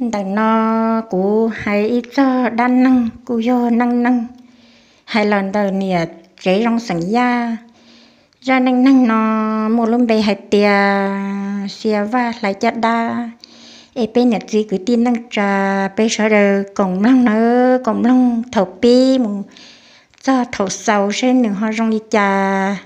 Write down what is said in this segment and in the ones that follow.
Ntawm no kuv hais ib txog dab neeg kuj yog neej neeg, hais los ntawm niam tsev zoo xeem Yaj. Zaj neej neeg no muaj lub npe hais tias Xia Vaj hlais caj dab. Es peb niam txiv kwv tij neej tsa, peb sawv daws koom mloog nawb, koom mloog thaum pib mus txog thaum xaus seb nws ho zoo li cas.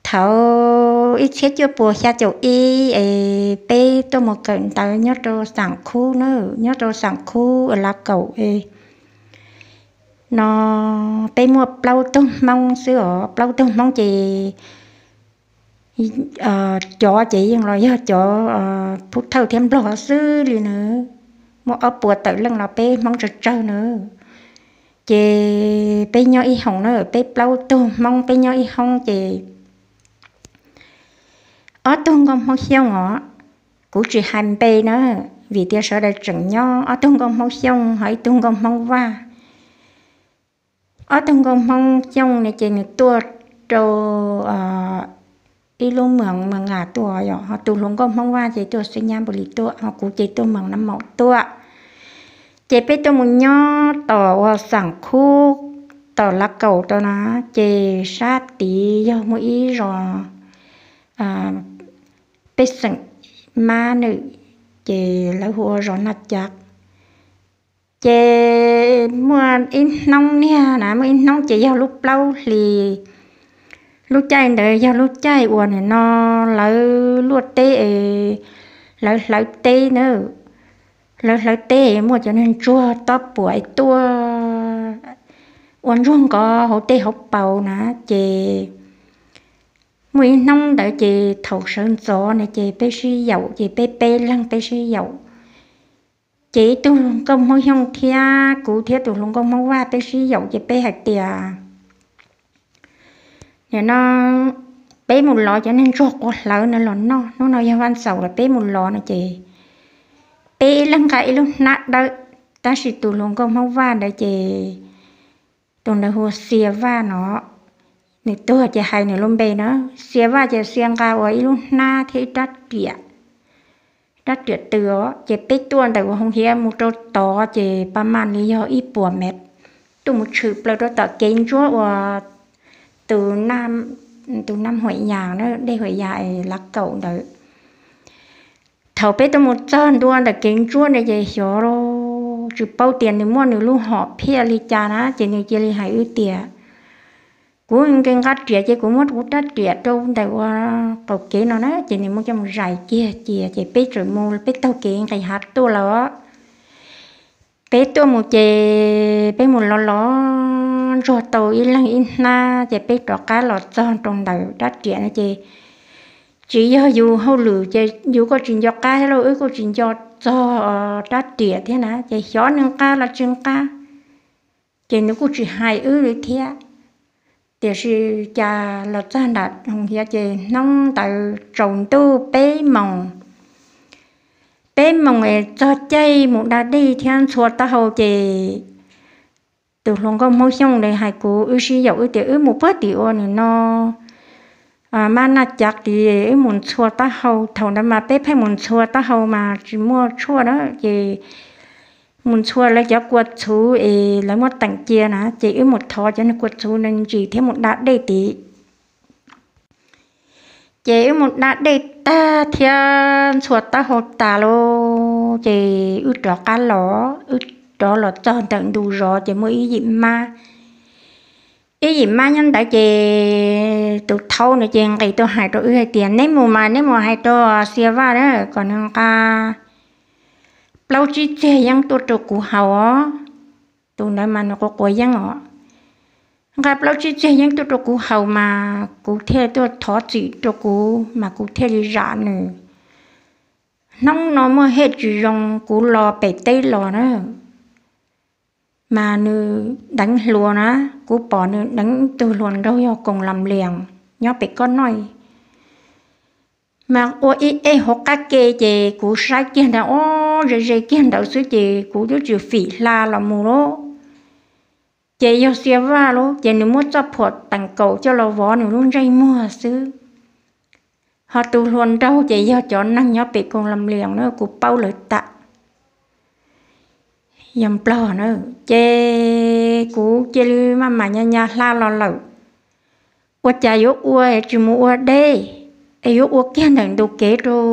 Thaum ib txhiab cuaj puas xya caum ib es peb tuaj mus kawm ntawv nyob rau Xam Khub na, nyob rau Xam Khub Lav Kaum no, peb muaj plaub tug Hmoob xwb os, plaub tug Hmoob ces cov ces yeej los yog cov Phub Thawj thiab Nplog xwb li na. Muaj ob puas tawm leej los peb Hmoob tsawg tsawg na. Ces peb nyob ib hoom na, peb plaub tug Hmoob peb nyob ib hoob ces ob tug nkauj Hmoob Xyooj os, kuv tsis hais npe na, vim tias sawv daws tseem nyob, ob tug nkauj Hmoob Xyooj ho ib tug nkauj Hmoob Vaj. Ob tug nkauj Hmoob Xyooj ne ces nws tuaj rau ib lub moos Moos Nkas tuaj, yog ho tus hluas nkauj Hmoob Vaj ces tuaj Xeeb Nyab Npus Lis tuaj, ho kuv ces tuaj moos Nab Maum tuaj. Ces peb tuaj mus nyob tom uas Xam Khub, tom Lav Kaum tau na, ces sab tid yog muaj ib zos pej xeem Mab Nwm, ces lawv hu ua zos Naj Cav. Ces muaj ib hnub niag na, muaj ib hnub ces yog lub plaub hlis, lub caij ntawd yog lub caij uas nim no lawv luaj teb, lawv hlawv teb na, lawv hlawv teb muaj cov niag ntsuag tob puam tuaj ua ntsuag nkov hauv tej hauv paus na. Ces muaj ib hnub ntawd ces thaum sawv ntxov na ces peb sib yaum, ces peb peb leeg peb sib yaum. Ces ib tug nkauj Hmoob Xyooj thiab kuv thiab tus hluas nkauj Hmoob Vaj peb sib yaum ces peb hais tias, nim no peb mus lov cov niag ntsuag quav hlawv no los noj, hnub no yog vaj ntxaum lawm peb mus lov no ces peb ib leeg nqa ib lub hnab dawb, tab sis tus hluas nkauj Hmoob Vaj ntawd ces tus ntawd hu ua Xia Vaj no, nws tuag ces hais nws lub npe na. Xia Vaj ces Xia nqa ua ib lub hnab thiab ib rab riam, rab riam tw os. Ces peb tuaj ntawm uas hoov hiav mus rau tod ces pa mas li yog ib puas mev, tuaj mus tshwm plaws rau tom kev ntsuab uas tus, tus Naj Huam Yas na, dej Huam Yas es Lav Kaum ntawd. Thaum peb tuaj mus txog ntua ntawm kev ntsuab ntawd ces xyov tsis paub tias nws muaj nws lub hom phiaj li cas na, ces nws cia li hais wb tias, kuv nqis nqa riam ces kuv muab kuv rab riam rau ntawm ua qaum kev no na, ces nws muab coj mus zais kiag cia, ces peb txawm mus, peb taug kev nqis hav tuaj lawm. Peb tuaj mus ces peb mus lov lov ntsuag tau ib leeg ib hnab ces peb rov qab los txog rau ntawm rab riam no ces tsis yog yus hauj lwm ces yus kuj tsis nco qab thiab lauj, wb kuj tsis nco txog rab riam thiab na, ces xyov nws nqa los tsis nqa, ces nws kuj tsis hais wb li thiab. Tiam sis cas los txog nram hoov hiav ces hnub ntawd tsaus ntuj peb moos, peb moos es txog caij mus da dej thiab ntxhua taub hau ces tus hluas nkauj Hmoob Xyooj ntawd hais kuv, wb sib yaum wb tias wb mus puag tim ua nim no Mab Naj Cav tid, wb mus ntxhua taub hau. Thaum ntawd mas peb pheej mus ntxhua taub hau mas tsis muaj tshuaj na, ces mus ntxhua lawv cov kua txhuv es lawv muab teem cia na, ces wb mus thov cov niag kua txhuv ntawd ntsis thiab mus da dej tid. Ces wb mus da dej tag thiab ntxhua taub hau tas lawm ces wb rov qab los, wb rov los txog ntawm ntu zos ces muaj ib yim mab, ib yim mab nyob ntawd ces tus thaub ntawd ces nqis tuaj hais rau wb hais tias, neb mus mas neb mus hais rau Xia Vaj na kom nws nqa plaub tsib txiag yeeb tuaj rau kuv haus os. Tus ntawd mas nws quav quav yeeb os. Nqa plaub tsib txiag yeeb tuaj rau kuv haus mas kuv thiaj tuaj thov txim rau kuv mas kuv thiaj li zam nws. Hnub no muaj hej tsis zoo kuv los pem teb los na, mas nws deev hluas na, kuv pom nws deev ib tug hluas nraug yog koos las lias nyob pem kob noij, mas ua ib ej hauv qab ke ces kuv saib kiag ntawd ob ze ze kiag ntawd xwb ces kuv twb tsis fim hla los mus lauj. Ces yog Xia Vaj lauj, ces nws muab txoj phuam teem kaum coj los vov nws lub ntsej muag xwb. Ho tus hluas nraug ces yog cov neeg nyob pem koos las lias na, kuv paub lawv tam. yog nplog na, ces kuv cia li maj mam nyas nyas hla los lawm. Ua cas yuav ua tsis mus ua deb, es yuav ua kiag ntawm ntug kev rau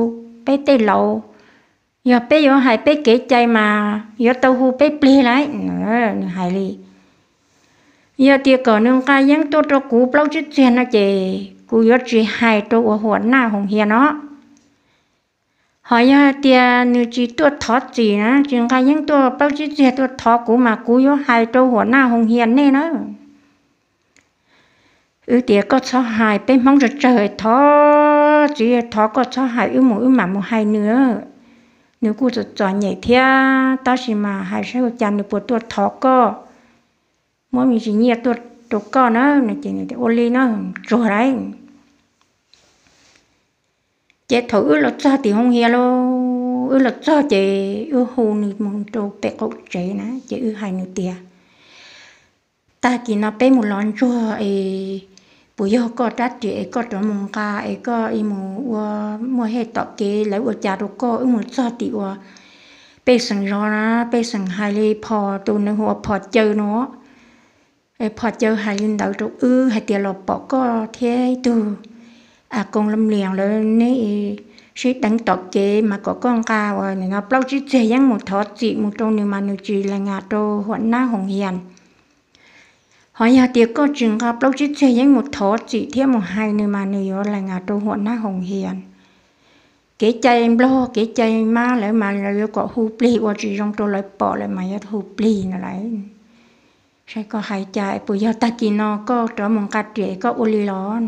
peb tej laus. Yog peb yuav hais peb kev cai mas yuav tau hu peb plig lauj. Nws hais li, yog tias kom nws nqa yeeb tuaj rau kuv plaub tsib txiag no ces kuv yuav tsis hais rau uas huam naj hoos hias no. Ho yog tias nws tsis tuaj thov txim na, tsis nqa yeeb tuaj plaub tsib txiag tuaj thov kuv mas kuv yuav hais rau huam naj hoos hias nej na. Wb tias koj txhob hais, peb Hmoob tsawg tsawg thov txim thov koj txhob hais, wb mus wb mam mus hais nws. Nws kuj txom txom nyem thiab, tab sis mas hais saib ua cas nws puas tuaj thov koj, muab me ntsis nyiaj tuaj rau koj na. Ces nws tias ua li no, tsuag lauj. Ces thaum wb los txog tim hoos hias lauj, wb los txog ces wb hu nws mus rau pem qaum tsev na, ces wb hais nws tias, tag kis no peb mus lov ntsuag es puas yog koj rab riam es koj rov mus nqa es koj mus ua muaj hej tom kev lawv ua cas rau koj? Wb mus txog tim uas pej xeem zov na, pej xeem hais li phom, tus nws hu ua Phom Caw no. Phom Caw hais li ntawd rau wb hais tias los pom koj thiab ib tug a koos lom lias lawv neb sib deev tom kev mas kom koj nqa uas nim no plaub tsib txiag yeeb mus thov txim mus rau nws mas nws tsis lees ngas rau huam nab hoos hias. Ho yog tias koj tsis nqa plaub tsib txiag yeeb mus thov txim thiab mus hais nws mas nws yuav lees ngas rau huam nab hoos hias. Kev cai nplog kev cai mab lawv mas lawv yuav kom hu plig, ua tsis zoo rau lawv pom lawm mas yuav hu plig no lawm. Saib koj hais cas, puas yog tag kis no koj rov mus nqa riam koj ua li los?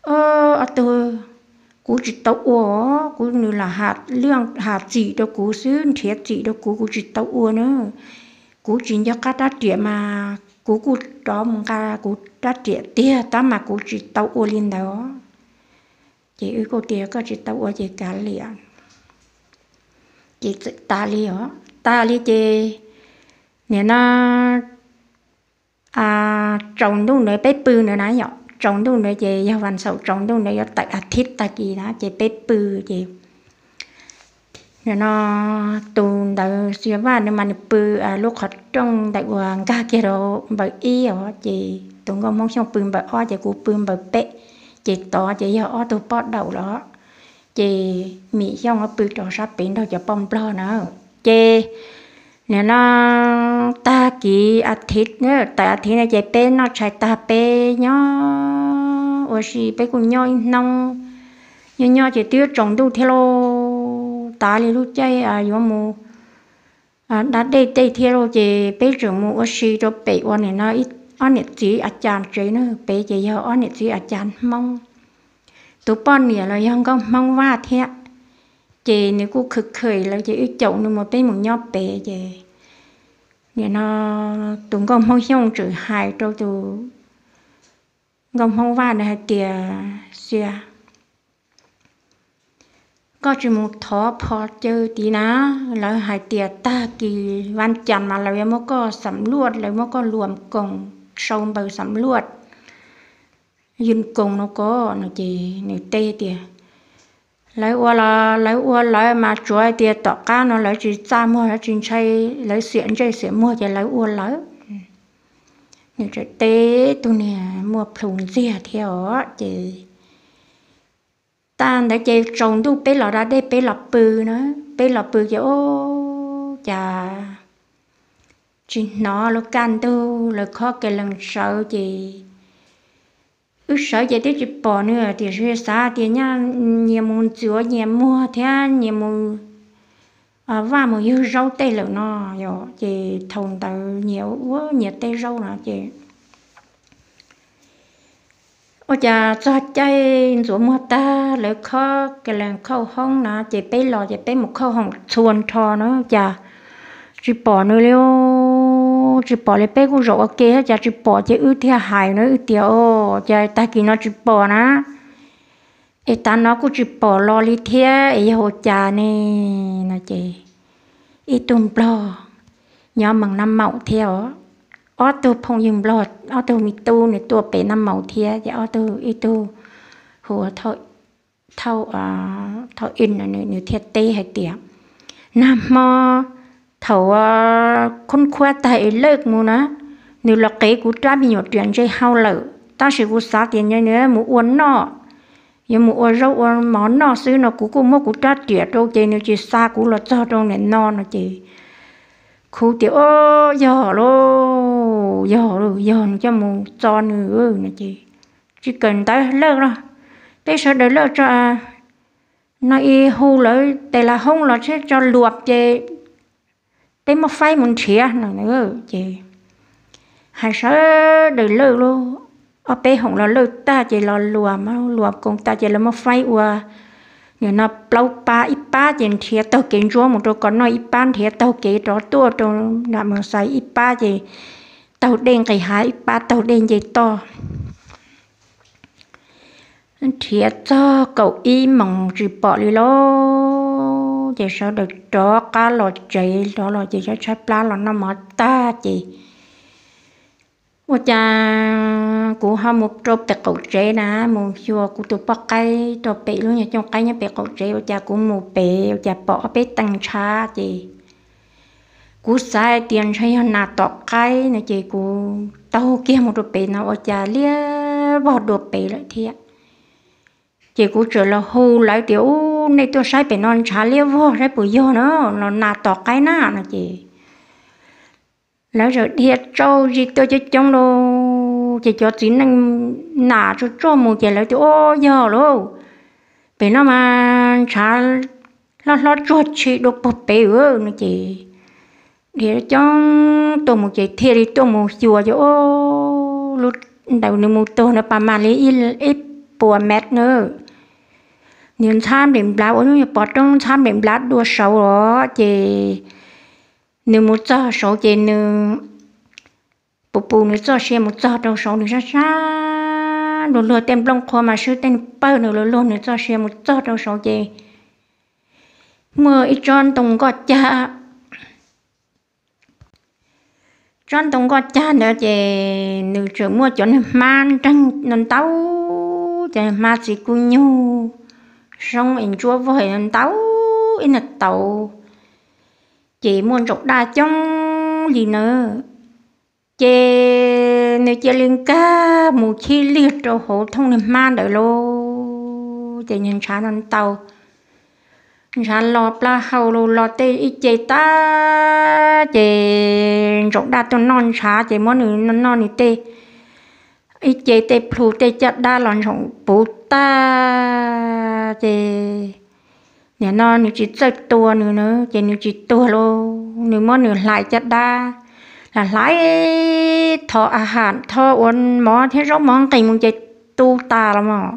Ob tug, kuv tsis tau ua, kuv nws lam ha txim rau kuv xwb, nrhiav txim rau kuv, kuv tsis tau ua na. Kuv tsis nco qab rab riam mas kuv kuj rov mus nqa kuv rab riam tiag, tab mas kuv tsis tau ua li ntawd. Ces wb kuj tias koj tsis tau ua ces kav liam. Ces txawm tas li os, tas li ces nim no tsaus ntuj ntawd peb pw ntawd na yom, tsaus ntuj ntawd ces yog vas xaum tsaus ntuj ntawd yuav tawm a thib tag kis na ces peb pw ces nim no tus ntawd Xia Vaj nws mas nws pw lub qhov rooj ntawm uas nkag kiag rau npaws ib os, ces tus nkauj Hmoob Xyooj pw npaws ob ces kuv pw npaws peb, ces tod ces yog ob tug poj daum los. Ces Mim Xyooj pw rau sab pem nrog cov poj nplog na. Ces nim no tag kis a thib, tawm a thib no ces peb noj tshais tag peb nyob ua si, peb kuj nyob ib hnub, nyob nyob ces twb tsaus ntuj thiab lauj, tas li lub caij yuav mus da dej tej thiab lauj, ces peb tseem mus ua si rau pem uas nim no ob niam txiv a cas tsev na, pem ces yog ob niam txiv a cas Hmoob. Tus poj niam los yog nkauj Hmoob Vaj thiab, ces nws kuj khwv khwv lawm ces wb caum nws mus, peb mus nyob pem ces nim no tus nkauj Hmoob Xyooj tseem hais rau tus nkauj Hmoob Vaj ntawd hais tias, Xia, koj tsis mus thov Phom Caw tid na, lawv hais tias tag kis vas cas mas lawv yuav muab koj xam luaj, lawv muab koj luam koom, sau npaws xam luaj, yws koos no ko no. Ces nws teb tias, lawv ua los lawv ua lawv mas, tsuav tias tom qab no lawv tsis txaj muag, lawv tsis ntshai, lawv xiam ntsej xiam muag ces lawv ua lawv. Nws tseem teb tus niag muaj plhus ntxiag thiab os. Ces tag ntawd ces tsaus ntuj peb los da dej peb los pw na, peb los pw ces ua cas tsis hnov lub kaj ntug lawv khob ke lees sawv ces wb sawv ces twb tsis pom nws, tiam sis xav tias nyaj nyias mus ntxuav nyias muag thiab nyias mus vaj mus yug zaub tej lawm no yom. Ces thaum ntawd nyias ua nyias tej zaub no ces ua cas txog caij ntxuav muag tag lawv khob ke lees khauj hoob no ces peb los ces peb mus khauj hoob txhua nrho na cas tsis pom nws li. Tsis pom li, peb kuj zaum ua ke thiab cas tsis pom ces wb thiaj hais na, wb tias, o, cas tag kis no tsis pom na, es tav no kuj tsis pom los li thiab es yog ua cas ne? No ces ib tug nplog nyob Moos Nab Maum thiab os, ob tug phooj ywg nplog, ob tug me tub nws tuaj pem Nab Maum thiab ces ob tug, ib tug hu ua Thauj, Thauj In, nws thiaj teb hais tias, nag hmo Thauj thaum khub khuab tag es lawj mus na, nws los qev kuv rab me nyuam riam ntse hau lawm, tab sis kuv xav tias nws mus ua noj, yuav mus ua zaub ua mov noj xwb no, kuv kuj muab kuv rab riam rau ces nws tsis xa kuv los txog rau nim no no ces khub tias, Au, yog lauj, yog lauj, yog nws coj mus txo nws no ces tsis kawm ntawv lawj los, peb sawv daws lawj tso, no ib hu lawv tes las hoob los tso luas ces peb muab faib mus nrhiav no ces hais sawv daws lawj lauj, ob peb hoom los lawj tag ces los luas, luas koom tas ces lawv muab faib ua nim no plaub pab, ib pab ces nrhiav taug kev ntsuab mus rau kom noj, ib pab nrhiav taug kev rov tuaj rau nram Moos Xais, ib pab ces taug dej nqis hav, ib pab taug dej nce toj. Nrhiav txog kaum ib moos tsis pom li lauj, ces sawv daws rov qab los tsev, rov los ces tshaib tshaib plab los noj mov tag ces ua cas kuv ho mus rau pem qaum tsev na, mus xyuas kuv tus poj qaib rau pem lub nyuag cooj qaib nyob pem qaum tsev, ua cas kuv mus pem ua cas pom ob peb teev ntshav ces kuv xav hais tias ntshe yog nas tom qaib no ces kuv taug kiag mus rau pem no ua cas liab vog dua pem lawm thiab. Ces kuv txawm los hu lawv tias, Ub, nej tuaj saib pem no ntshav liab vog saib puas yog na, los nas tom qaib na no ces lawv txawm dhia tsau zis tuaj coob coob lauj, ces cov txiv neej nas tsuag tsuag mus ces lawv tias, Au, yog lauj, pem no mas ntshav hlob hlob tsuag tshis dua puag pem no ces dhia coob tuaj mus ces thiaj li tuaj mus xyuas ces, Ub, lub ntawd nws mus tuag na pas mas li ib puas mev na. Nws ntxhab nplem nplav ua lub nyuag pov roob ntxhab nplem nplav dua saud los ces nws mus txog saud ces nws pus pus nws txoj sia mus txog rau saud, nws sab sab luag luag tej nplooj qhua mas swb tej nws pawg nws luag luag nws txoj sia mus txog rau saud ces muaj ib tsob ntoo nkoj cag. Tsob ntoo nkoj cag ntawd ces nws tseem muaj cov niag hmab nreeg no ntau, cov niag hmab txiv kub nyug soob es ntsuab vog no ntau ib niag tauv, ces muaj ntsaum daj coob li na. Ces nws cia li nkag mus chib liag rau hauv thooj niag hmab ntawd lauj, ces ntshav no ntau, ntshav los plaub hau los tej ib ce tag, ces ntsaum daj tuaj noj ntshav ces muab nws noj nws tej ib ce tej plhu tej caj dab los ntsaum puv tag ces nim no nws tsis txawj tua nws na, ces nws tsis tuag lauj, nws muab nws hlais caj dab, hlais hlais, tho a ham tho ua mov thiab zaub mov nqis mus ces tu tas los mas.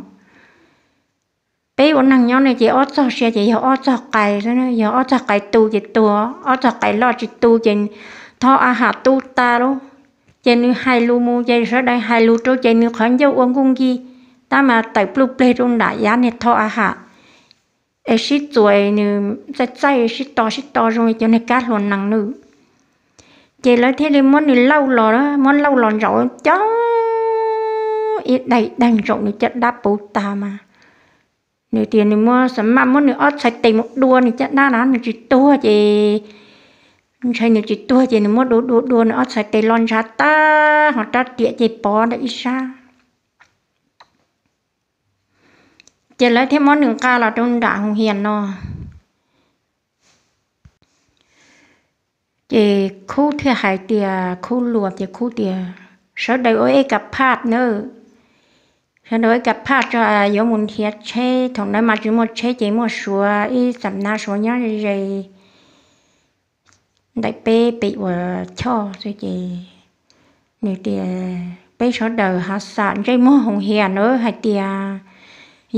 Peb ua neeg nyob ne ces ob txog sia ces yog ob txog qais xwb, yog ob txog qais tu ces tuag, ob txog qais loj tsis tu ces tho a ham tu tas lauj. Ces nws hais lus mus ces sawv daws hais lus rau ces nws qhov ncauj ua nkuj nki, tab mas tawm pluj pleg rau nram yav niag tho a ham es sib txuas, nws txaij txaij sib to sib to zoo li cov niag kab hluas nees nws. Ces lawv thiaj li muab nws lauj los, muab lauj los ntsaum cov ib daim daim ntsaum nws caj dab puv tas mas nws tias nws muab xa maj muab nws ob txhais tes mus dua nws caj dab na nws tsis tuag ces, ntshai nws tsis tuag ces nws muab dua dua dua nws ob txhais tes los ntshav tag ho rab riam ces pov ntawm ib sab. Ces lawv thiaj muab nws nqa los rau nram Hoo Hias no. Ces khub thiaj hais tias, khub luas ces khub tias, sawv daws ua ib ka phaj na, sawv daws ua ib ka phaj tso, yuav mus nrhiav tsheb. Thaum ntawd mas tsis muaj tsheb ces muaj Suav ib xam nav Suav nyob ze ntawm peb pem uas choj xwb ces nws tias peb sawv daws ho xam ntsej muag Hoo Hias na hais tias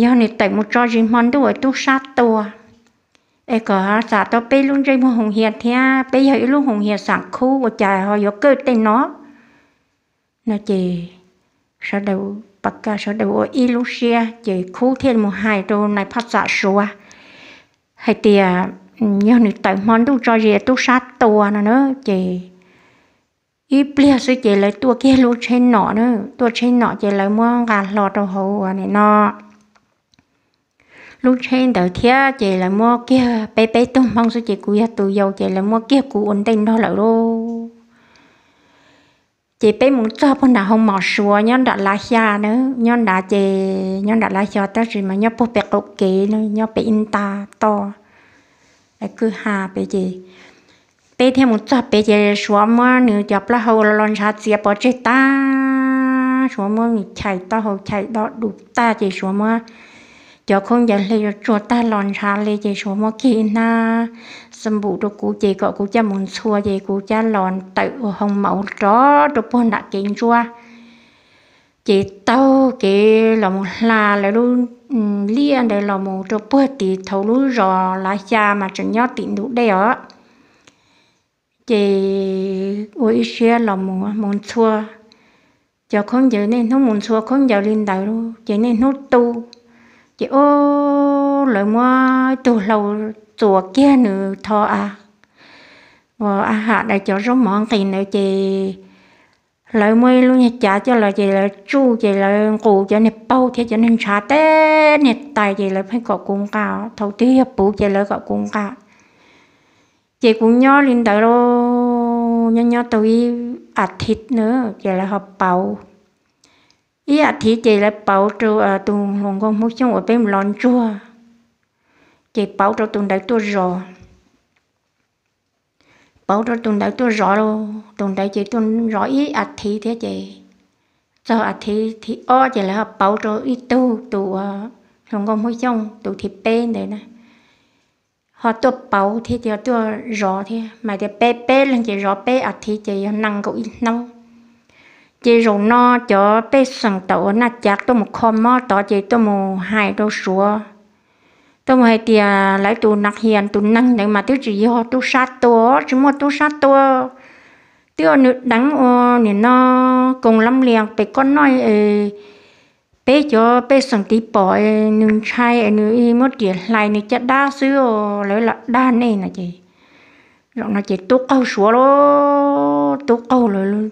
yog nws tawm mus tso zis hmo ntuj es tub sab tua, es kom ho xam tau peb lub ntsej muag Hoo Hias thiab peb yog ib lub Hoo Hias xam khub ua cas ho yuav kawj tej no no ces sawv daws, pas kaj sawv daws ua ib lub siab ces khub thiaj mus hais rau nais phaj xam Suav hais tias yog nws tawm hmo ntuj tso zis tub sab tua no na ces ib pliag xwb ces lawv tuaj kiag lub tsheb nom na, tuaj tsheb nom ces lawv muab nqa hlo rau hauv uas nim no lub tsheb ntawd thiab ces lawv muab kiag peb, peb tug Hmoob xwb ces kuv yog tus yau ces lawv muab kiag kuv ua ntej nrog lawm lauj. Ces peb mus txog puag nram hoo mom Suav nyob nram Lav Xya na, nyob nrad ces nyob nram Lav Xya tab sis mas nyob puag pem qaum kev na, nyob pem ib nta toj kwj ha pem ces peb thiaj mus txog pem ces Suav muab nws cov plaub hau los ntshav txiav pov tseg tag, Suav muab nws chais taub hau chais do du tag ces Suav muab cov khaub ncaws hle tsuag tag los ntshav li ces Suav muab kiag ib hnab xab npum rau kuv ces kom kuv coj mus ntxhua ces kuv cab los tawm ua hoo mom rov rau puag nram kev ntsuab. Ces taug kev los mus hla lawv lub liaj ntawd los mus rau puag tim thaum lub zos Lav Xya mas tseem nyob tim ntug dej os. Ces ua ib siab los mus mus ntxhua cov khaub ncaws, niaj hnub mus ntxhua khaub ncaws li ntawd ces niaj hnub tu. Ces o, lawv muab tug hlau txuas kiag nws tho a, a ham daws cov zaub mov nqis ntawd ces lawv muab ib lub nyuag cav coj los ces lawv tsuj ces lawv nqus cov niag paug thiab cov niag ntshav teb niag tais ces lawv pheej kom kuv nqa, thaum twg yog puv ces lawv kom kuv nqa. Ces kuv nyob li ntawd lauj, nyob nyob tau ib a thiv na ces lawv ho pauv. Ib a thiv ces lawv pauv rau tus hluas nkauj Hmoob Xyooj uas peb mus los ntsuag, ces pauv rau tus ntawd tuaj zov. Pauv rau tus ntawd tuaj zov lauj, tus ntawd ces tuaj zov ib a thiv thiab ces txog a thiv thib ob ces lawv ho pauv rau ib tug, tus hluas nkauj Hmoob Xyooj tus thib peb ntawd na, ho tuaj pauv thiab ces tuaj zov thiab mas tias peb peb leeg ces zov peb a thiv ces yog nees nkaum ib hnub. Ces zaum no cov pej xeem tom uas Naj Cav tuaj mus kho mob tod ces tuaj mus hais rau Suav, tuaj mus hais tias lawv tus nas hias tus neeg ntawd mas twb tsis yog tub sab tua, tsis muaj tub sab tua, twb ua nws deev ua nim no koos lab lias pem koj noj es peb cov pej xeem tiv pom nws ntshai es nws muab riam hlais nws caj dab xwb, lawv lam dag nej no ces zaum no ces tub qaug Suav lauj, tub qaug lawm.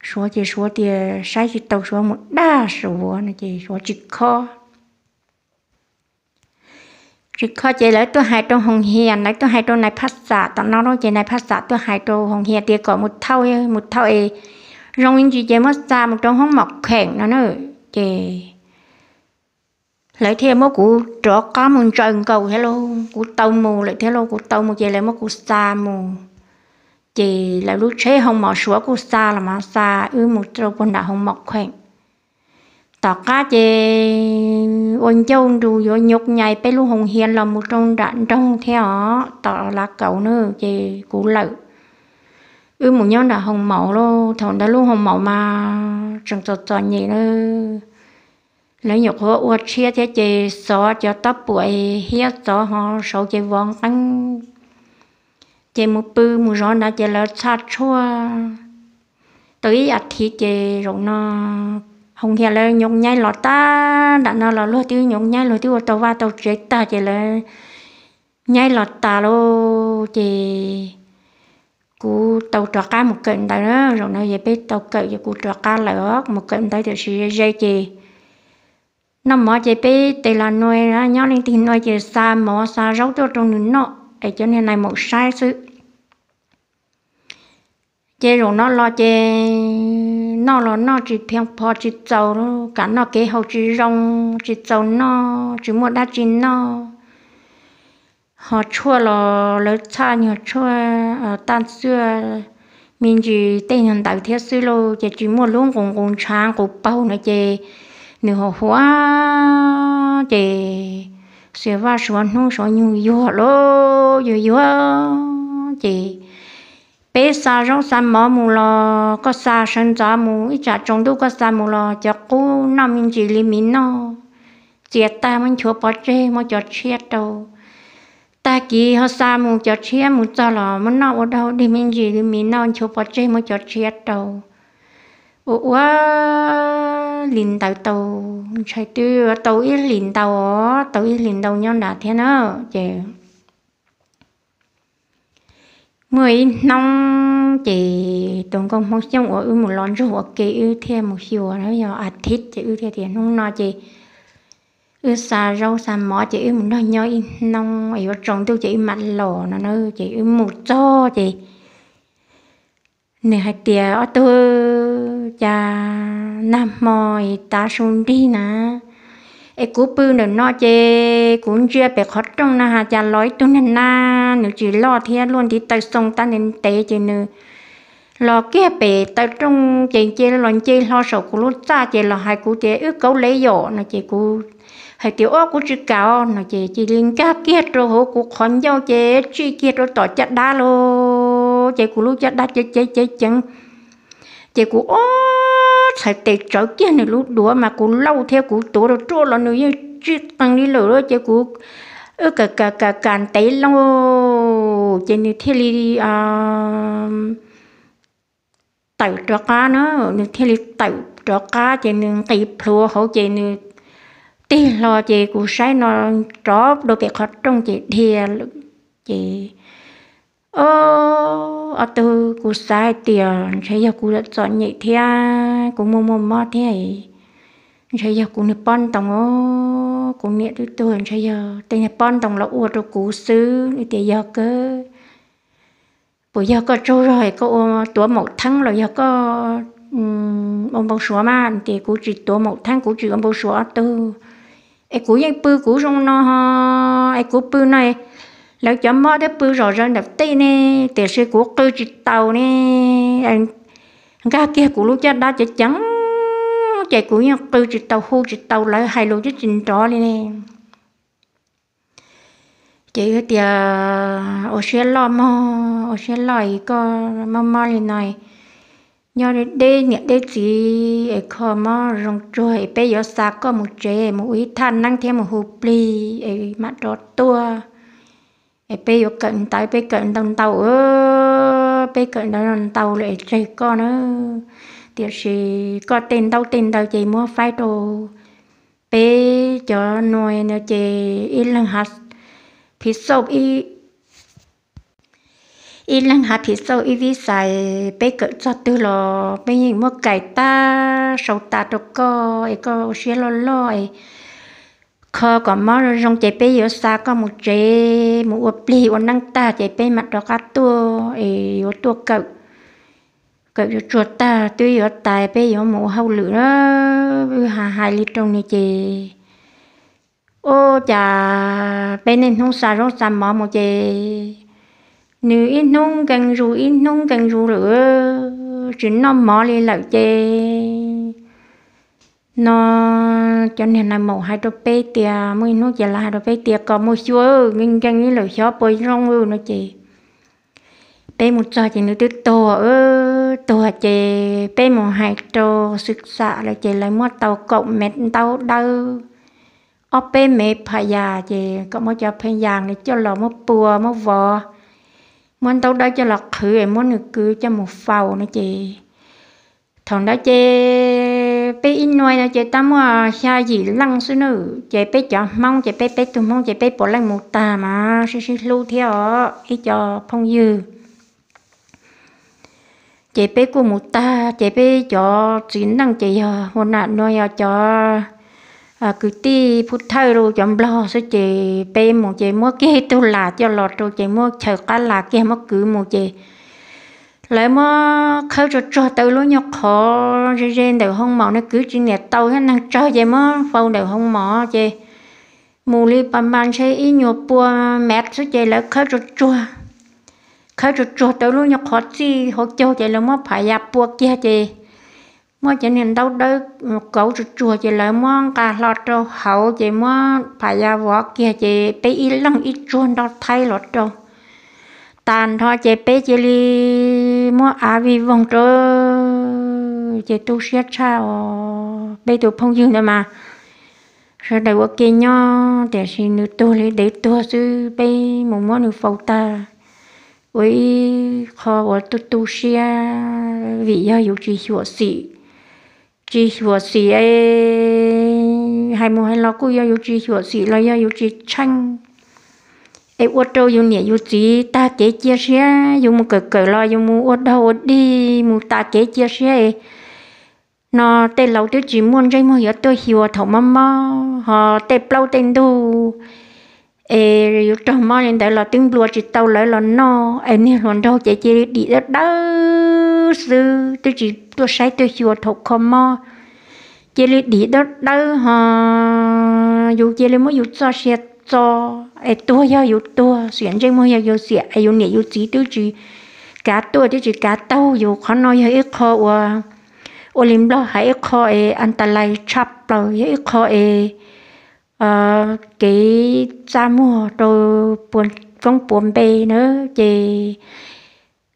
Suav ces Suav tias saib tsis tau Suav mus dag Suav no ces Suav tsis khob. Tsis khob ces lawv tuaj hais rau Hoos Hias, lawv tuaj hais rau nais phaj xam tom no lauj, ces nais phaj xam tuaj hais rau Hoos Hias tias kom mus thauj, mus thauj es zoo ib ntsis ces muab xa mus rau hoob mom kheem no na. Ces lawv thiaj muab kuv rov qab mus ntsaws nkaus thiab lauj, kuv tau mus lawm thiab lauj, kuv tau mus ces lawv muab kuv xa mus. Ces lawv lub tsheb hoo mom Suav kuj xa los mas xa wb mus rau puag nram hoo mom kheem. Tom qab ces ua ncauj nrus yuav nyuj nyais peb lub Hoos Hias los mus rau nram nroog thiab os, tom Lav Kaus na, ces kuv lawm. Wb mus nyob nram hoo mom lauj, thaum ntawd lub hoo mom mas tseem txom txom nyem na. Lawv nyuam qhuav ua tshiab thiab ces xov cov tob puam hiab xov ho saud ces vov nqeeb. Ces mus pw mus zov ntawd ces lawv txhaj tshuaj tau ib a thiv ces zaum no Hoos Hias lawv nyuj nyais los tag nram no los luag twb nyuj nyais luag twb ua tau vaj tau tsev tag ces lawv nyais los tas lauj ces kuv tau rov qab mus kawm ntawv na, zaum no yog peb tau kawm ces kuv rov qab lawm mus kawm ntawv tiam sis ze ces noj mov ces peb tes las nua, nyob leej twg nua ces xa mov xa zaub tuaj rau nws noj es cov niag nais maum saib xwb. Ces zaum no los ces noj los noj tsis pheej pho tsis txaus, kam noj kev haus tsis zoo, tsis txaus noj, tsis muaj dab tsi noj. Ho tshuaj los lawv txhaj nyuag tshuaj taj xuaj me ntsis tej nyuag ntawd thiab xwb lauj, ces tsis muaj lub nqus nqus ntshav nqus paug no ces nws hos huav ces xias vaj suav hnub suav nyoog yuag lauj, yuag yuag ces peb xa zaub xa mov mus los koj xa sawv ntxov mus ib tsam tsaus ntuj koj xa mus los cov qub noj me ntsis li miv noj, txias tag muab nchuav pov tseg muab cov tshiab rau. Tag kis ho xa mus cov tshiab mus txog los muab noj ua dog dig me ntsis li miv noj nchuav pov tseg muab cov tshiab rau. Ua ua li ntawd tau, ntshai twb tau ib hlis ntau os, tau ib hlis ntau nyob nrad thiab na. Ces muaj ib hnub ces tus nkauj Hmoob Xyooj uas wb mus los ntsuag ua ke wb thiaj mus xyuas na, yog a thiv ces wb thiaj tias hnub no ces wb xa zaub xa mov ces wb mus nrog nyob ib hnub es yuav tsaus ntuj ces wb mam los no na. Ces wb mus txog ces nws hais tias, Ob tug, cas nag hmo tav su nrig na, es kuv pw ntawm no ces kuv ntsia pem qhov rooj na has cas los ib tug niag nab, nws tsis loj thiab luaj ntiv taw xoo tab ntev ntev ces nws los kiag pem taw rooj ces nce los nce hlo saum kuv lub txaj ces los hais kuv tias, Wb kauv lev yom? No ces kuv hais tias, Ob, kuv tsis kam no ces cia li nkag kiag rau hauv kuv qhov ncauj ces tsij kiag rau tom caj dab lawm ces kuv lub caj dab cev ceev ceev ceev ces kuv ob txhais tes tsawv kiag nws lub duav mas kuv lauj thiab kuv tuav rau ruaj los nws yeej tsij qees li lawm ces kuv wb kam kam kam ntev lauj ces nws thiaj li tawm rov qab na. Nws thiaj li tawm rov qab ces nws nqis plhuav hauv ces nws tig hlo ces kuv saib no rov dua pem qhov rooj ces dhia lawm. Ces ob tug, kuv xav hais tias ntshe yog kuv txom nyem thiab kuv muaj muaj mob thiab, ntshe yog kuv niag pob ntoo, kuv niam twb tuag ntshe yog tej niag pob ntoo los ua rau kuv xwb. Tias yog kawg, puas yog koj tsaug zog koj ua tuav maum theeb los yog koj ua npau suav mas? Ces kuv tsis tuav maum theeb, kuv tsis ua npau suav ob tug. Es kuv yeej pw kuv zoo no, es kuv pw no lawv cov mob thiab pw zom zaws ntawm tej ne, tiam sis kuv qw tsis tau ne. Nkag kiag kuv lub caj dab ceev ceev ces kuv yeej qw tsis tau, hu tsis tau, lawv hais lus twb tsis nrov li ne. Ces tias, Ua siab loj mog, ua siab loj es koj mob mob li no, nyob deb niam deb txiv es kho mob zoo tsuag es peb yuav xa koj mus tsev mus ua ib thaj neeb thiab mus hu plig es mam rov tuaj. Es peb yuav kawm ntawv, peb kawm ntau ntau, peb kawm ntawv ntau lawm es tseg koj na. Tiam sis koj tej ntaub tej ntawv ces muab faib rau peb cov nua no ces ib leeg hav phiv xauj, ib leeg hav phiv xauj ib vib xais, peb kawm txog twg los peb yeej muab kais tag sau tas rau koj es koj ua siab loj loj es kho kom mob zoo ces peb yuav xa koj mus tsev mus ua plig ua neeb tag ces peb mam rov qab tuaj es yuav tuaj kawm, kawm yuav tsuag tag twb yuav tas peb yuav mus ua hauj lwm na. Wb hais hais li rau nws ces ua cas peb niaj hnub xa zaub xa mov mus ces nws ib hnub nkees zus ib hnub nkees zus lawm, tsis noj mov li lawm ces no cov niag nais maum hais rau peb tias, muaj ib hnub ces lawv hais rau peb tias kom mus xyuas, nkees nkees li lawm xyov puas zoo no ces peb mus txog ces nws twb tuag, tuag ces peb mus hais rau xwm xam lawm ces lawv muab tau kaum mev ntaub dawb, ob peb mev phas yas ces kom muab cov phas yas no coj los muab pua muab vov, muab ntaub dawb coj los qhwv es muab nws kwv coj mus faus no ces thaum ntawd ces peb ib nua no ces tab muaj xya yim leej xwb na, ces peb cov Hmoob ces peb peb tug Hmoob ces peb puav leej mus tag mas sib sib hlub thiab os ib co phooj ywg. Ces peb kuj mus tag ces peb cov txiv neej ces yog ua nam nua yog cov kwv tij pub thawj rau cov nplog xwb ces peb mus ces muab kiag ib tug las coj los rau ces muab chaws qab las kiag muab kwv mus ces lawv muab khawb tsuag tsuag tau lub nyuag qhov ze ze ntawm hoo mom no kwv tsis niam tau thiab neeg tsawg ces muab faus ntawm hoo mom ces mus li pas mas ntshe ib nyuag pua mev xwb ces lawv khawb tsuag tsuag, khawb tsuag tsuag tau lub nyuag qhov txij hauv caug ces lawv muab phas yas pua kiag ces muab cov niag ntaub dawb kauv tsuag tsuag ces lawv muab nqa hlo rau hauv ces muab phas yas vov kiag ces peb ib leeg ib tsuag nroj thaib los rau. Tas nrho ces peb cia li muab av vij voog rau, ces tu siab tshaj os peb tus phooj ywg ntawd mas sawv daws ua ke nyob tiam sis nws tuag li dev tuag xwb, peb mus muab nws faus tag ua ib qho uas tu tu siab vim yog yus tsis xyuam xim, tsis xyuam xim hais mus hais los kuj yog yus tsis xyuam xim los yog yus tsis tsheej es ua rau yus niam yus txiv tag kev cia siab, yus mus kawm kawm los yus mus ua dog ua dig mus tas kev cia siab es no tej laus twb tsis muaj ntsej muag yuav tuaj xyuas thaum mob mob, ho tej plaub tej ntug es yuav raug mob li ntawd los twb nplua tsis tau lawv los noj, es niag hluas nraug ces cia li dim dawb dawb xwb, twb tsis tuaj saib tuaj xyuas thaum kho mob, cia li dim dawb dawb ho yus cia li muab yus txoj sia txo, es tuag yog yus tuag, xiam ntsej muag yog yus xiam, es yus niam yus txiv twb tsis kav tuaj twb tsis kav taug yus. Qhov no yog ib qho uas ua li Nplog hais ib qho es a ta lais tshaj plaws, yog ib qho es kev txaj muag rau puas koob puas npe na. Ces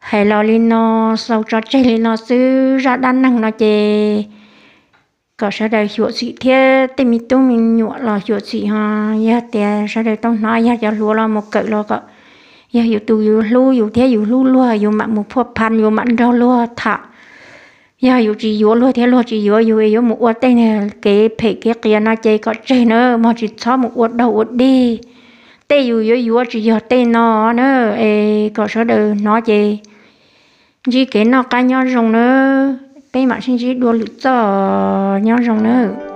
hais los li no, xaus tso tseg li no xwb. Zaj dab neeg no ces kom sawv daws xyuam xim thiab tej me tub me nyuam los xyuam xim ho. Yog tias sawv daws tau hnov, yog cov hluas los mus kawm los kom yog yus tus yus hlub yus thiab yus hlub luag, yus mam mus phuaj phan, yus mam nrog luag tham. Yog yus tsis yuav luag thiab luag tsis yuav yus es yuav mus ua tej kev phem kev qias no ces kom tseg na, mog tsis txhob mus ua daug ua dig. Tej yus yuav yuav tsis yog tej no na. Es kom sawv daws hnov ces ntsib kev noj qab nyob zoo na. Peb mam sib ntsib dua lwm txoj, nyob zoo na.